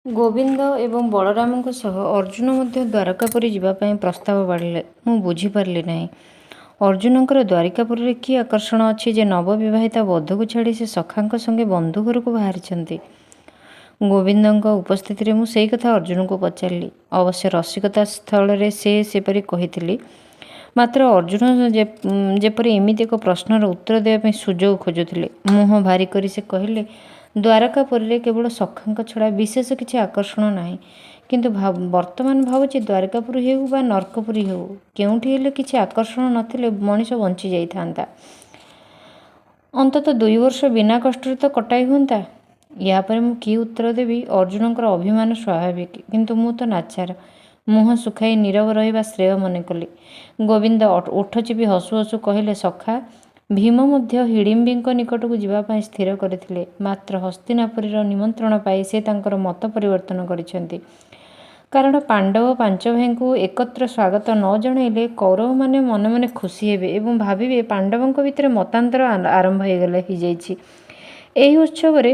ଗୋବିନ୍ଦ ଏବଂ ବଳରାମଙ୍କ ସହ ଅର୍ଜୁନ ମଧ୍ୟ ଦ୍ୱାରକାପୁରୀ ଯିବା ପାଇଁ ପ୍ରସ୍ତାବ ବାଢ଼ିଲେ। ମୁଁ ବୁଝିପାରିଲି ନାହିଁ, ଅର୍ଜୁନଙ୍କର ଦ୍ୱାରିକାପୁରୀରେ କି ଆକର୍ଷଣ ଅଛି ଯେ ନବବିବାହିତା ବଧୂକୁ ଛାଡ଼ି ସେ ସଖାଙ୍କ ସଙ୍ଗେ ବନ୍ଧୁ ଘରକୁ ବାହାରିଛନ୍ତି। ଗୋବିନ୍ଦଙ୍କ ଉପସ୍ଥିତିରେ ମୁଁ ସେଇ କଥା ଅର୍ଜୁନଙ୍କୁ ପଚାରିଲି। ଅବଶ୍ୟ ରସିକତା ସ୍ଥଳରେ ସେ ସେପରି କହିଥିଲି, ମାତ୍ର ଅର୍ଜୁନ ଯେପରି ଏମିତି ଏକ ପ୍ରଶ୍ନର ଉତ୍ତର ଦେବା ପାଇଁ ସୁଯୋଗ ଖୋଜୁଥିଲେ। ମୁହଁ ଭାରି କରି ସେ କହିଲେ, ଦ୍ୱାରକାପୁରୀରେ କେବଳ ସଖାଙ୍କ ଛଡ଼ା ବିଶେଷ କିଛି ଆକର୍ଷଣ ନାହିଁ। କିନ୍ତୁ ବର୍ତ୍ତମାନ ଭାବୁଛି ଦ୍ୱାରକାପୁରୀ ହେଉ ବା ନର୍କପୁରୀ ହେଉ, କେଉଁଠି ହେଲେ କିଛି ଆକର୍ଷଣ ନଥିଲେ ମଣିଷ ବଞ୍ଚି ଯାଇଥାନ୍ତା। ଅନ୍ତତଃ 2 ବର୍ଷ ବିନା କଷ୍ଟରେ ତ କଟାଇ ହୁଅନ୍ତା। ୟା ପରେ ମୁଁ କି ଉତ୍ତର ଦେବି? ଅର୍ଜୁନଙ୍କର ଅଭିମାନ ସ୍ୱାଭାବିକ, କିନ୍ତୁ ମୁଁ ତ ନାଚାର। ମୁହଁ ଶୁଖାଇ ନୀରବ ରହିବା ଶ୍ରେୟ ମନେକଲି। ଗୋବିନ୍ଦ ଓଠ ଚିପି ହସୁ ହସୁ କହିଲେ, ସଖା, ଭୀମ ମଧ୍ୟ ହିଡ଼ିମ୍ବିଙ୍କ ନିକଟକୁ ଯିବା ପାଇଁ ସ୍ଥିର କରିଥିଲେ। ମାତ୍ର ହସ୍ତିନାପୁରୀର ନିମନ୍ତ୍ରଣ ପାଇ ସେ ତାଙ୍କର ମତ ପରିବର୍ତ୍ତନ କରିଛନ୍ତି। କାରଣ ପାଣ୍ଡବ ପାଞ୍ଚ ଭାଇଙ୍କୁ ଏକତ୍ର ସ୍ୱାଗତ ନ ଜଣାଇଲେ କୌରବମାନେ ମନେ ମନେ ଖୁସି ହେବେ ଏବଂ ଭାବିବେ ପାଣ୍ଡବଙ୍କ ଭିତରେ ମତାନ୍ତର ଆରମ୍ଭ ହେଇଯାଇଛି। ଏହି ଉତ୍ସବରେ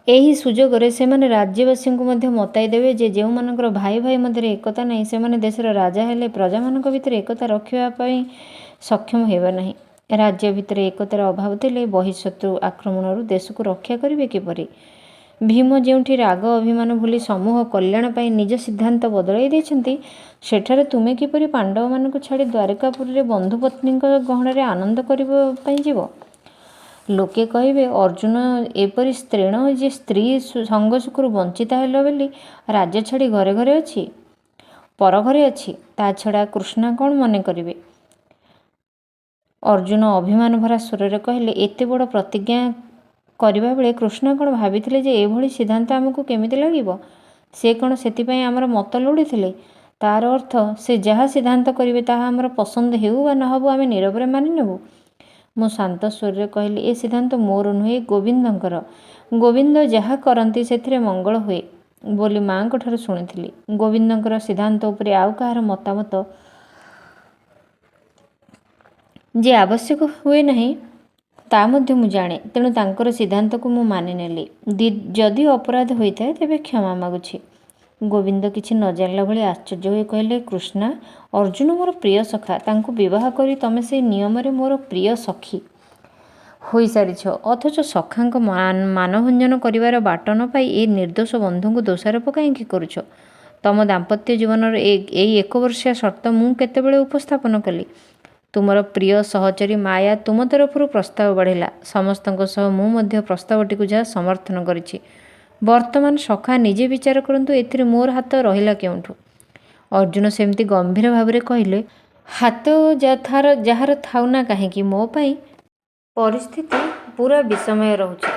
ଏହି ସୁଯୋଗରେ ସେମାନେ ରାଜ୍ୟବାସୀଙ୍କୁ ମଧ୍ୟ ମତାଇ ଦେବେ ଯେ ଯେଉଁମାନଙ୍କର ଭାଇ ଭାଇ ମଧ୍ୟରେ ଏକତା ନାହିଁ, ସେମାନେ ଦେଶର ରାଜା ହେଲେ ପ୍ରଜାମାନଙ୍କ ଭିତରେ ଏକତା ରଖିବା ପାଇଁ ସକ୍ଷମ ହେବେ ନାହିଁ। ରାଜ୍ୟ ଭିତରେ ଏକତାର ଅଭାବ ଥିଲେ ବହିଃଶତ୍ରୁ ଆକ୍ରମଣରୁ ଦେଶକୁ ରକ୍ଷା କରିବେ କିପରି? ଭୀମ ଯେଉଁଠି ରାଗ ଅଭିମାନ ଭୁଲି ସମୂହ କଲ୍ୟାଣ ପାଇଁ ନିଜ ସିଦ୍ଧାନ୍ତ ବଦଳାଇ ଦେଇଛନ୍ତି, ସେଠାରେ ତୁମେ କିପରି ପାଣ୍ଡବମାନଙ୍କୁ ଛାଡ଼ି ଦ୍ୱାରକାପୁରୀରେ ବନ୍ଧୁପତ୍ନୀଙ୍କ ଗହଣରେ ଆନନ୍ଦ କରିବା ପାଇଁ ଯିବ? ଲୋକେ କହିବେ, ଅର୍ଜୁନ ଏପରି ସ୍ତ୍ରୀଣ ଯେ ସ୍ତ୍ରୀ ସଙ୍ଗସୁଖରୁ ବଞ୍ଚିତ ହେଲା ବୋଲି ରାଜ୍ୟ ଛାଡ଼ି ଘରେ ଘରେ ଅଛି, ପର ଘରେ ଅଛି। ତା ଛଡ଼ା କୃଷ୍ଣା କ'ଣ ମନେ କରିବେ? ଅର୍ଜୁନ ଅଭିମାନ ଭରା ସ୍ୱରରେ କହିଲେ, ଏତେ ବଡ଼ ପ୍ରତିଜ୍ଞା କରିବା ବେଳେ କୃଷ୍ଣ କ'ଣ ଭାବିଥିଲେ ଯେ ଏଭଳି ସିଦ୍ଧାନ୍ତ ଆମକୁ କେମିତି ଲାଗିବ? ସେ କ'ଣ ସେଥିପାଇଁ ଆମର ମତ ଲୋଡ଼ିଥିଲେ? ତାର ଅର୍ଥ ସେ ଯାହା ସିଦ୍ଧାନ୍ତ କରିବେ ତାହା ଆମର ପସନ୍ଦ ହେଉ ବା ନ ହେଉ ଆମେ ନୀରବରେ ମାନିନେବୁ। ମୁଁ ଶାନ୍ତ ସ୍ୱରରେ କହିଲି, ଏ ସିଦ୍ଧାନ୍ତ ମୋର ନୁହେଁ, ଗୋବିନ୍ଦଙ୍କର। ଗୋବିନ୍ଦ ଯାହା କରନ୍ତି ସେଥିରେ ମଙ୍ଗଳ ହୁଏ ବୋଲି ମାଆଙ୍କଠାରୁ ଶୁଣିଥିଲି। ଗୋବିନ୍ଦଙ୍କର ସିଦ୍ଧାନ୍ତ ଉପରେ ଆଉ କାହାର ମତାମତ ଯେ ଆବଶ୍ୟକ ହୁଏ ନାହିଁ, ତା ମଧ୍ୟ ମୁଁ ଜାଣେ। ତେଣୁ ତାଙ୍କର ସିଦ୍ଧାନ୍ତକୁ ମୁଁ ମାନିନେଲି। ଯଦି ଅପରାଧ ହୋଇଥାଏ ତେବେ କ୍ଷମା ମାଗୁଛି। ଗୋବିନ୍ଦ କିଛି ନ ଜାଣିଲା ଭଳି ଆଶ୍ଚର୍ଯ୍ୟ ହୋଇ କହିଲେ, କୃଷ୍ଣା, ଅର୍ଜୁନ ମୋର ପ୍ରିୟ ସଖା। ତାଙ୍କୁ ବିବାହ କରି ତମେ ସେଇ ନିୟମରେ ମୋର ପ୍ରିୟ ସଖୀ ହୋଇସାରିଛ। ଅଥଚ ସଖାଙ୍କ ମାନଭଞ୍ଜନ କରିବାର ବାଟ ନ ପାଇ ଏ ନିର୍ଦ୍ଦୋଷ ବନ୍ଧୁଙ୍କୁ ଦୋଷାରୋପ କାହିଁକି କରୁଛ? ତମ ଦାମ୍ପତ୍ୟ ଜୀବନର ଏଇ ଏକବର୍ଷିଆ ସର୍ତ୍ତ ମୁଁ କେତେବେଳେ ଉପସ୍ଥାପନ କଲି? ତୁମର ପ୍ରିୟ ସହଚରୀ ମାୟା ତୁମ ତରଫରୁ ପ୍ରସ୍ତାବ ବାଢ଼ିଲା। ସମସ୍ତଙ୍କ ସହ ମୁଁ ମଧ୍ୟ ପ୍ରସ୍ତାବଟିକୁ ଯାହା ସମର୍ଥନ କରିଛି। ବର୍ତ୍ତମାନ ସଖା ନିଜେ ବିଚାର କରନ୍ତୁ, ଏଥିରେ ମୋର ହାତ ରହିଲା କେଉଁଠୁ? ଅର୍ଜୁନ ସେମିତି ଗମ୍ଭୀର ଭାବରେ କହିଲେ, ହାତ ଯାହାର ଥାଉ ନା କାହିଁକି, ମୋ ପାଇଁ ପରିସ୍ଥିତି ପୂରା ବିଷମୟ ରହୁଛି।